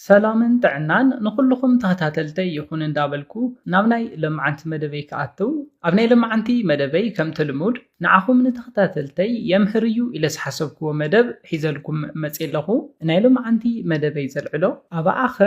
ሰላምን ጥዕናን ንኹልኹም ተኸታተልተይ ይኹን እንዳበልኩ ናብ ናይ ለማዓንቲ መደበይ ክኣትው፣ ኣብ ናይ ለማዓንቲ መደበይ ከምቲ ልሙድ ንዓኹም ንተኸታተልተይ የምህር እዩ ኢለ ዝሓሰብክዎ መደብ ሒዘልኩም መጽየ ኣለኹ። ናይ ለማዓንቲ መደበይ ዘልዕሎ ኣባዓኸ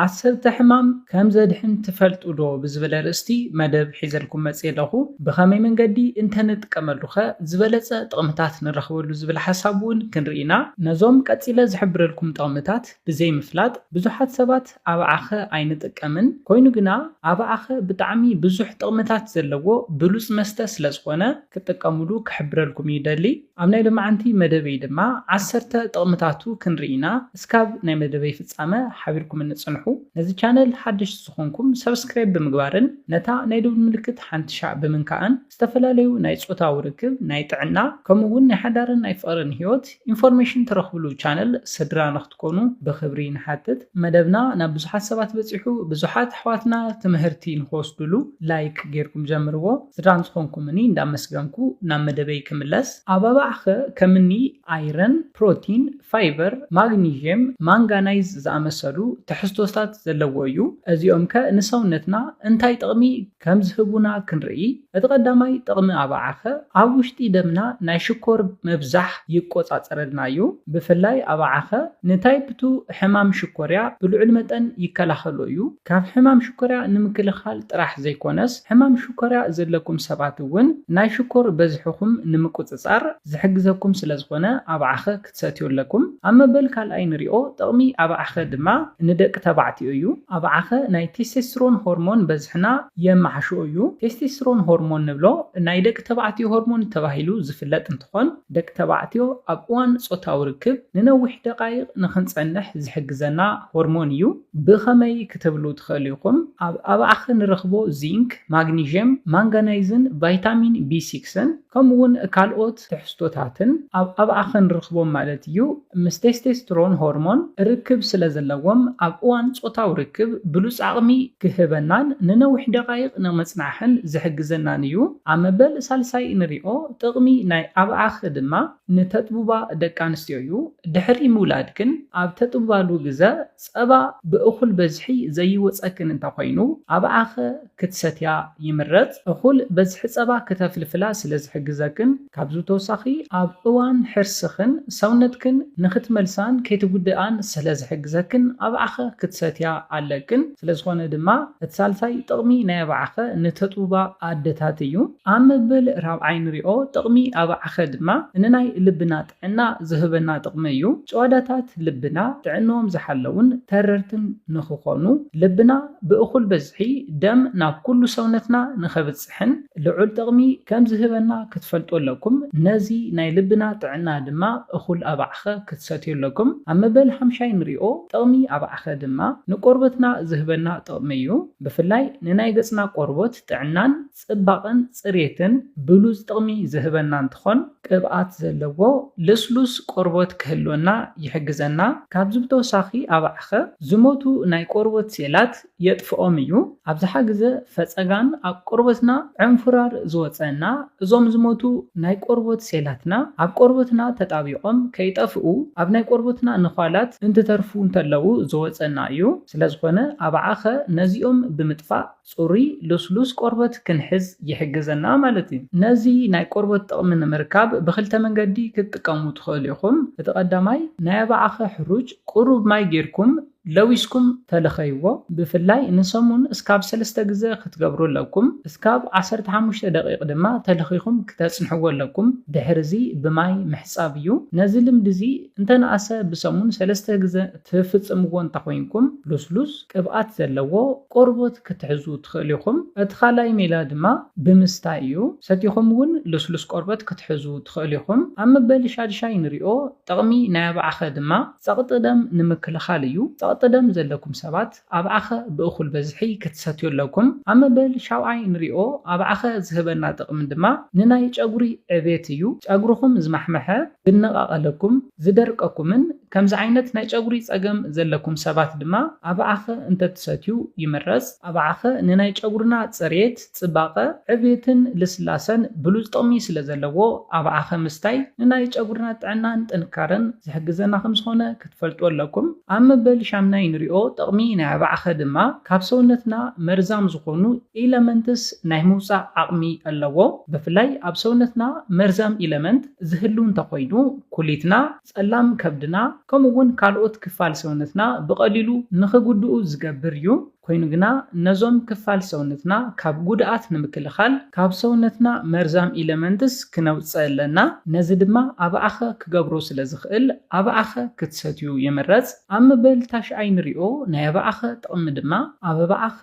ዓሰርተ ሕማም ከም ዘድሕን ትፈልጡ ዶ ብዝብል ኣርእስቲ መደብ ሒዘልኩም መጽየ ኣለኹ። ብኸመይ መንገዲ እንተንጥቀመሉኸ ዝበለጸ ጥቕምታት ንረኽበሉ ዝብል ሓሳብ እውን ክንርኢ ኢና። ነዞም ቀጺለ ዝሕብረልኩም ጥቕምታት ብዘይምፍላጥ ብዙሓት ሰባት ኣባዓኸ ኣይንጥቀምን። ኮይኑ ግና ኣባዓኸ ብጣዕሚ ብዙሕ ጥቕምታት ዘለዎ ብሉጽ መስተ ስለ ዝኾነ ክጥቀሙሉ ክሕብረልኩም ይደሊ። ኣብ ናይ ሎማዓንቲ መደበይ ድማ ዓሰርተ ጥቕምታቱ ክንርኢ ኢና። እስካብ ናይ መደበይ ፍጻመ ሓቢርኩምኒ ጽንሑ። ነዚ ቻነል ሓደሽቲ ዝኾንኩም ሰብስክራይብ ብምግባርን ነታ ናይ ደውል ምልክት ሓንቲ ሻዕ ብምንካእን ዝተፈላለዩ ናይ ጾታዊ ርክብ፣ ናይ ጥዕና፣ ከምኡ እውን ናይ ሓዳርን ናይ ፍቕርን ህይወት ኢንፎርሜሽን ትረኽብሉ ቻነል ስድራ ንኽትኮኑ ብኽብሪ ንሓትት። መደብና ናብ ብዙሓት ሰባት በጺሑ፣ ብዙሓት ኣሕዋትና ትምህርቲ ንኽወስድሉ ላይክ ጌርኩም ጀምርዎ። ስድራ ንዝኾንኩምኒ እንዳመስገንኩ ናብ መደበይ ክምለስ። ኣብ ኣባዕኸ ከምኒ ኣይረን፣ ፕሮቲን፣ ፋይበር፣ ማግኒዥየም፣ ማንጋናይዝ ዝኣመሰሉ ትሕዝቶታት ዘለዎ እዩ። እዚኦም ከ ንሰውነትና እንታይ ጥቕሚ ከም ዝህቡና ክንርኢ። እቲ ቀዳማይ ጥቕሚ ኣባዓኸ ኣብ ውሽጢ ደምና ናይ ሽኮር ምብዛሕ ይቆጻጸረልና እዩ። ብፍላይ ኣባዓኸ ንታይፕ ቱ ሕማም ሽኮርያ ብልዑል መጠን ይከላኸሎ እዩ። ካብ ሕማም ሽኮርያ ንምክልኻል ጥራሕ ዘይኮነስ፣ ሕማም ሽኮርያ ዘለኩም ሰባት እውን ናይ ሽኮር በዝሕኹም ንምቁጽጻር ዝሕግዘኩም ስለ ዝኾነ ኣባዓኸ ክትሰትዩ ኣለኩም። ኣብ መበል ካልኣይ ንሪኦ ጥቕሚ ኣባዓኸ ድማ ንደቂ ተባዕትዮ እዩ። ኣባዓኸ ናይ ቴስቴስትሮን ሆርሞን በዝሕና የመሓሽኦ እዩ። ቴስቴስትሮን ሆርሞን ንብሎ ናይ ደቂ ተባዕትዮ ሆርሞን ተባሂሉ ዝፍለጥ እንትኾን፣ ደቂ ተባዕትዮ ኣብ እዋን ጾታዊ ርክብ ንነዊሕ ደቃይቕ ንኽንጸንሕ ዝሕግዘና ሆርሞን እዩ። ብኸመይ ክትብሉ ትኽእሉ ኢኹም? ኣብ ኣባዕኸ ንረኽቦ ዚንክ፣ ማግኒዥየም፣ ማንጋናይዝን ቫይታሚን ቢ ሲክስን ከምኡ እውን ካልኦት ትሕዝቶታትን ኣብ ኣባዕኸ ንረኽቦም ማለት እዩ። ምስ ቴስቴስትሮን ሆርሞን ርክብ ስለ ዘለዎም ኣብ እዋን ጾታዊ ርክብ ብሉጽ ዓቕሚ ክህበናን ንነዊሕ ደቃይቕ ንምጽናሕን ዝሕግዘናን እዩ። ኣብ መበል ሳልሳይ ንሪኦ ጥቕሚ ናይ ኣባዕኸ ድማ ንተጥቡባ ደቂ ኣንስትዮ እዩ። ድሕሪ ምውላድ ግን ኣብ ተጥቡባሉ ግዘ ጸባ ብእኹል በዝሒ ዘይወጸክን እንተኾይኑ ኣባዕኸ ክትሰትያ ይምረጽ። እኹል በዝሒ ጸባ ክተፍልፍላ ስለ ዝሕግዘክን ካብዚ ተወሳኺ ኣብ እዋን ሕርስኽን ሰውነትክን ንኽትመልሳን ከይትጉድኣን ስለ ዝሕግዘክን ኣባዕኸ ክትሰትያ ኣለክን። ስለ ዝኾነ ድማ እቲ ሳልሳይ ጥቕሚ ናይ ኣባዕኸ ንተጥቡባ ኣደታት እዩ። ኣብ መበል ራብዓይ ንሪኦ ጥቕሚ ኣባዕኸ ድማ ንናይ ልብና ጥዕና ዝህበና ጥቕሚ እዩ። ጭዋዳታት ልብና ጥዕንኦም ዝሓለውን ተረርትን ንኽኾኑ፣ ልብና ብእኹል በዝሒ ደም ናብ ኩሉ ሰውነትና ንኸብጽሕን ልዑል ጥቕሚ ከም ዝህበና ክትፈልጡ ኣለኩም። ነዚ ናይ ልብና ጥዕና ድማ እኹል ኣባዕኸ ክትሰትዩ ኣለኩም። ኣብ መበል ሓምሻይ ንሪኦ ጥቕሚ ኣባዕኸ ድማ ንቆርበትና ዝህበና ጥቕሚ እዩ። ብፍላይ ንናይ ገጽና ቆርቦት ጥዕናን ጽባቐን ጽሬትን ብሉጽ ጥቕሚ ዝህበና እንትኾን፣ ቅብኣት ዘለዎ ልስሉስ ቆርቦት ክህልወና ይሕግዘና። ካብዚ ብተወሳኺ ኣባዕኸ ዝሞቱ ናይ ቆርቦት ሴላት የጥፍኦም እዩ። ኣብዝሓ ግዘ ፈጸጋን ኣብ ቆርበትና ዕንፉራር ዝወጸና፣ እዞም ዝሞቱ ናይ ቆርቦት ሴላትና ኣብ ቆርበትና ተጣቢቖም ከይጠፍኡ ኣብ ናይ ቆርበትና ነዃላት እንትተርፉ እንተለዉ ዝወጸና እዩ። ስለ ዝኾነ ኣባዕኸ ነዚኦም ብምጥፋእ ጽሩይ ልስሉስ ቆርበት ክንሕዝ ይሕግዘና ማለት እዩ። ነዚ ናይ ቆርበት ጥቕሚ ንምርካብ ብኽልተ መንገዲ ክትጥቀሙ ትኽእሉ ኢኹም። እቲ ቀዳማይ ናይ ኣባዕኸ ሕሩጭ ቁሩብ ማይ ጌርኩም ለዊስኩም ተለኸይዎ። ብፍላይ ንሰሙን እስካብ ሰለስተ ግዘ ክትገብሩ ኣለኩም። እስካብ ዓሰርተ ሓሙሽተ ደቂቕ ድማ ተለኺኹም ክተጽንሕዎ ኣለኩም። ድሕሪ እዚ ብማይ ምሕጻብ እዩ። ነዚ ልምዲ እዚ እንተነኣሰ ብሰሙን ሰለስተ ግዘ ትፍጽምዎ እንተኾይንኩም ልስሉስ ቅብኣት ዘለዎ ቆርቦት ክትሕዙ ትኽእሉ ኢኹም። እቲ ካልኣይ ሜላ ድማ ብምስታይ እዩ። ሰቲኹም እውን ልስሉስ ቆርበት ክትሕዙ ትኽእሉ ኢኹም። ኣብ መበል ሻድሻይ ንሪኦ ጥቕሚ ናይ ኣባዕኸ ድማ ጸቕጢ ደም ንምክልኻል እዩ። ጸቕጢ ደም ዘለኩም ሰባት ኣባዕኸ ብእኹል በዝሒ ክትሰትዩ ኣለኩም። ኣብ መበል ሻውዓይ ንሪኦ ኣባዕኸ ዝህበና ጥቕሚ ድማ ንናይ ጨጉሪ ዕቤት እዩ። ጨጉርኹም ዝማሕመሐ፣ ዝነቓቐለኩም፣ ዝደርቀኩምን ከምዚ ዓይነት ናይ ጨጉሪ ጸገም ዘለኩም ሰባት ድማ ኣባዓኸ እንተትሰትዩ ይምረጽ። ኣባዓኸ ንናይ ጨጉርና ጽሬት፣ ጽባቐ፣ ዕብየትን ልስላሰን ብሉጽ ጥቕሚ ስለ ዘለዎ ኣባዓኸ ምስታይ ንናይ ጨጉርና ጥዕናን ጥንካረን ዝሕግዘና ከም ዝኾነ ክትፈልጡ ኣለኩም። ኣብ መበል ሻምናይ ንሪኦ ጥቕሚ ናይ ኣባዓኸ ድማ ካብ ሰውነትና መርዛም ዝኾኑ ኢለመንትስ ናይ ምውፃእ ዓቕሚ ኣለዎ። ብፍላይ ኣብ ሰውነትና መርዛም ኢለመንት ዝህሉ እንተኾይኑ ኩሊትና፣ ጸላም ከብድና ከምኡ እውን ካልኦት ክፋል ሰውነትና ብቐሊሉ ንኽጉድኡ ዝገብር እዩ። ኮይኑ ግና ነዞም ክፋል ሰውነትና ካብ ጉድኣት ንምክልኻል ካብ ሰውነትና መርዛም ኢለመንትስ ክነውፅእ ኣለና። ነዚ ድማ ኣባዓኸ ክገብሮ ስለ ዝኽእል ኣባዓኸ ክትሰትዩ ይምረጽ። ኣብ መበል ታሽዓይ ንሪኦ ናይ ኣባዓኸ ጥቕሚ ድማ ኣብ ኣባዓኸ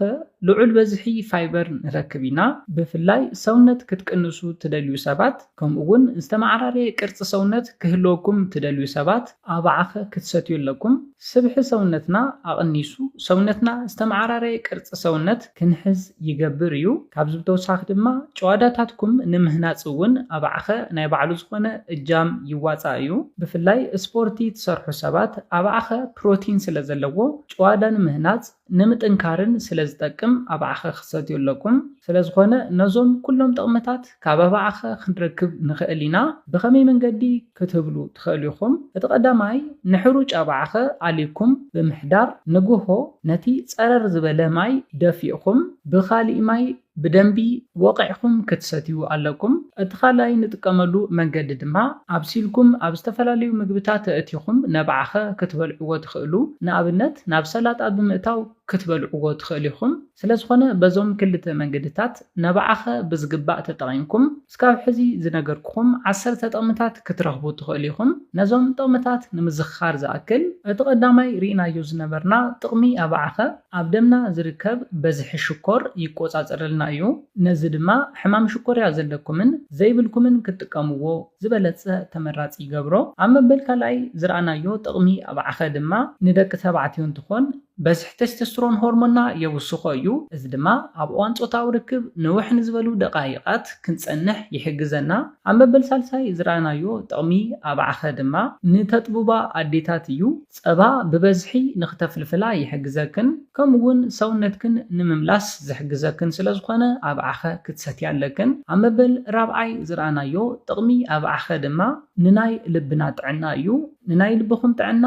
ልዑል በዝሒ ፋይበር ንረክብ ኢና። ብፍላይ ሰውነት ክትቅንሱ ትደልዩ ሰባት ከምኡ እውን ዝተመዓራረየ ቅርፂ ሰውነት ክህልወኩም ትደልዩ ሰባት ኣባዓኸ ክትሰትዩ ኣለኩም። ስብሒ ሰውነትና ኣቕኒሱ ሰውነትና ዝተመዓራረየ ቅርፂ ሰውነት ክንሕዝ ይገብር እዩ። ካብዚ ብተወሳኺ ድማ ጨዋዳታትኩም ንምህናፅ እውን ኣባዓኸ ናይ ባዕሉ ዝኾነ እጃም ይዋፃእ እዩ። ብፍላይ ስፖርቲ ትሰርሑ ሰባት ኣባዓኸ ፕሮቲን ስለ ዘለዎ ጨዋዳ ንምህናፅ ንምጥንካርን ስለ ዝጠቅም ኣባዓኸ ክትሰትዩ ኣለኩም። ስለ ዝኾነ ነዞም ኩሎም ጥቕምታት ካብ ኣባዓኸ ክንረክብ ንኽእል ኢና። ብኸመይ መንገዲ ክትብሉ ትኽእሉ ኢኹም። እቲ ቀዳማይ ንሕሩጭ ኣባዓኸ ኣሊኩም ብምሕዳር ንግሆ ነቲ ጸረር ዝበለ ማይ ደፊእኹም ብኻሊእ ማይ ብደንቢ ወቒዕኹም ክትሰትዩ ኣለኩም። እቲ ካልኣይ ንጥቀመሉ መንገዲ ድማ ኣብሲልኩም ኣብ ዝተፈላለዩ ምግብታት ኣእቲኹም ነባዕኸ ክትበልዕዎ ትኽእሉ። ንኣብነት ናብ ሰላጣ ብምእታው ክትበልዕዎ ትኽእሉ ኢኹም። ስለ ዝኾነ በዞም ክልተ መንገድታት ነባዕኸ ብዝግባእ ተጠቒምኩም እስካብ ሕዚ ዝነገርኩኹም ዓሰርተ ጥቕምታት ክትረኽቡ ትኽእሉ ኢኹም። ነዞም ጥቕምታት ንምዝኽኻር ዝኣክል እቲ ቀዳማይ ርኢናዮ ዝነበርና ጥቕሚ ኣባዕኸ ኣብ ደምና ዝርከብ በዝሒ ሽኮር ይቆጻጸረልና እዩ። ነዚ ድማ ሕማም ሽኮርያ ዘለኩምን ዘይብልኩምን ክትጥቀምዎ ዝበለጸ ተመራጺ ይገብሮ። ኣብ መበል ካልኣይ ዝረኣናዮ ጥቕሚ ኣባዕኸ ድማ ንደቂ ተባዕትዮ እንትኾን በዝሒ ቴስቶስትሮን ሆርሞንና የውስኾ እዩ። እዚ ድማ ኣብ እዋን ጾታዊ ርክብ ንውሕ ንዝበሉ ደቓይቓት ክንጸንሕ ይሕግዘና። ኣብ መበል ሳልሳይ ዝረኣናዮ ጥቕሚ ኣባዕኸ ድማ ንተጥቡባ ኣዴታት እዩ። ጸባ ብበዝሒ ንኽተፍልፍላ ይሕግዘክን ከምኡ እውን ሰውነትክን ንምምላስ ዝሕግዘክን ስለ ዝኾነ ኣባዕኸ ክትሰትያ ኣለክን። ኣብ መበል ራብዓይ ዝረኣናዮ ጥቕሚ ኣባዕኸ ድማ ንናይ ልብና ጥዕና እዩ። ንናይ ልብኹም ጥዕና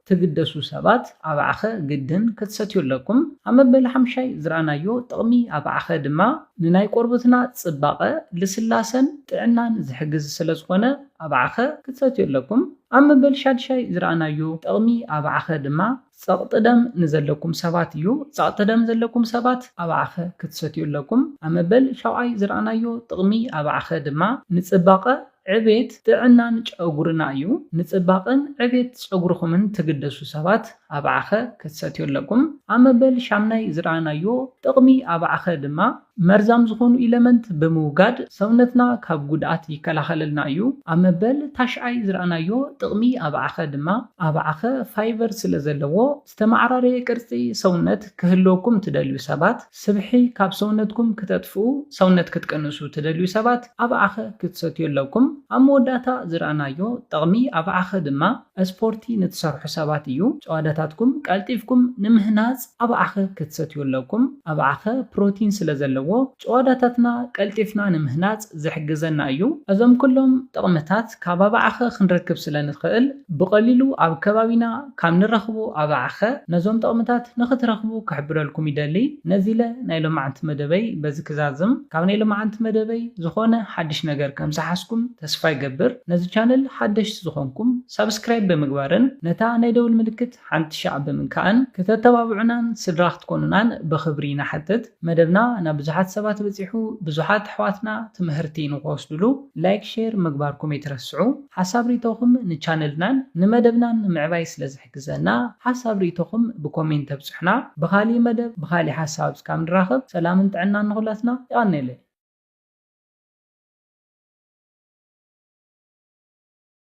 ትግደሱ ሰባት ኣባዕኸ ግድን ክትሰትዩ ኣለኩም። ኣብ መበል ሓምሻይ ዝረኣናዮ ጥቕሚ ኣባዕኸ ድማ ንናይ ቆርበትና ጽባቐ፣ ልስላሰን ጥዕናን ዝሕግዝ ስለ ዝኾነ ኣባዕኸ ክትሰትዩ ኣለኩም። ኣብ መበል ሻድሻይ ዝረኣናዮ ጥቕሚ ኣባዕኸ ድማ ጸቕጢ ደም ንዘለኩም ሰባት እዩ። ጸቕጢ ደም ዘለኩም ሰባት ኣባዕኸ ክትሰትዩ ኣለኩም። ኣብ መበል ሻውዓይ ዝረኣናዮ ጥቕሚ ኣባዕኸ ድማ ንጽባቐ፣ ዕቤት፣ ጥዕናን ጨጉርና እዩ። ንጽባቐን ዕቤት ጸጉርኹምን ትግደሱ ሰባት ኣባዕኸ ክትሰትዩ ኣለኩም። ኣብ መበል ሻምናይ ዝረኣናዮ ጥቕሚ ኣባዕኸ ድማ መርዛም ዝኾኑ ኢለመንት ብምውጋድ ሰውነትና ካብ ጉድኣት ይከላኸለልና እዩ። ኣብ መበል ታሽዓይ ዝረኣናዮ ጥቕሚ ኣባዕኸ ድማ ኣባዕኸ ፋይበር ስለ ዘለዎ ዝተመዓራረየ ቅርጺ ሰውነት ክህልወኩም ትደልዩ ሰባት፣ ስብሒ ካብ ሰውነትኩም ክተጥፍኡ፣ ሰውነት ክትቅንሱ ትደልዩ ሰባት ኣባዕኸ ክትሰትዩ ኣለኩም። ኣብ መወዳእታ ዝረኣናዮ ጥቕሚ ኣባዕኸ ድማ ስፖርቲ ንትሰርሑ ሰባት እዩ። ጨዋዳታትኩም ቀልጢፍኩም ንምህናጽ ኣባዕኸ ክትሰትዩ ኣለኩም። ኣባዕኸ ፕሮቲን ስለ ዘለዎ ጨዋዳታትና ቀልጢፍና ንምህናጽ ዝሕግዘና እዩ። እዞም ኩሎም ጥቕምታት ካብ ኣባዕኸ ክንረክብ ስለ ንኽእል ብቐሊሉ ኣብ ከባቢና ካብ ንረኽቦ ኣባዕኸ ነዞም ጥቕምታት ንኽትረኽቡ ክሕብረልኩም ይደሊ። ነዚ ኢለ ናይ ሎማዓንቲ መደበይ በዚ ክዛዝም። ካብ ናይ ሎማዓንቲ መደበይ ዝኾነ ሓድሽ ነገር ከም ዝሓዝኩም ተስፋ ይገብር። ነዚ ቻነል ሓደሽቲ ዝኾንኩም ሳብስክራይብ ብምግባርን ነታ ናይ ደውል ምልክት ሓንቲ ሻዕ ብምንካእን ክተተባብዑናን ስድራ ክትኮኑናን ብኽብሪ ንሓትት። መደብና ናብ ብዙሓት ሰባት በጺሑ ብዙሓት ኣሕዋትና ትምህርቲ ንኽወስድሉ ላይክ ሼር ምግባርኩም ኣይትረስዑ። ሓሳብ ሪኢቶኹም ንቻነልናን ንመደብናን ንምዕባይ ስለ ዝሕግዘና ሓሳብ ሪኢቶኹም ብኮሜንት ተብጽሑና። ብኻሊእ መደብ ብኻሊእ ሓሳብ እስካብ ንራኸብ ሰላምን ጥዕናን ንኹላትና። የቐንየለይ።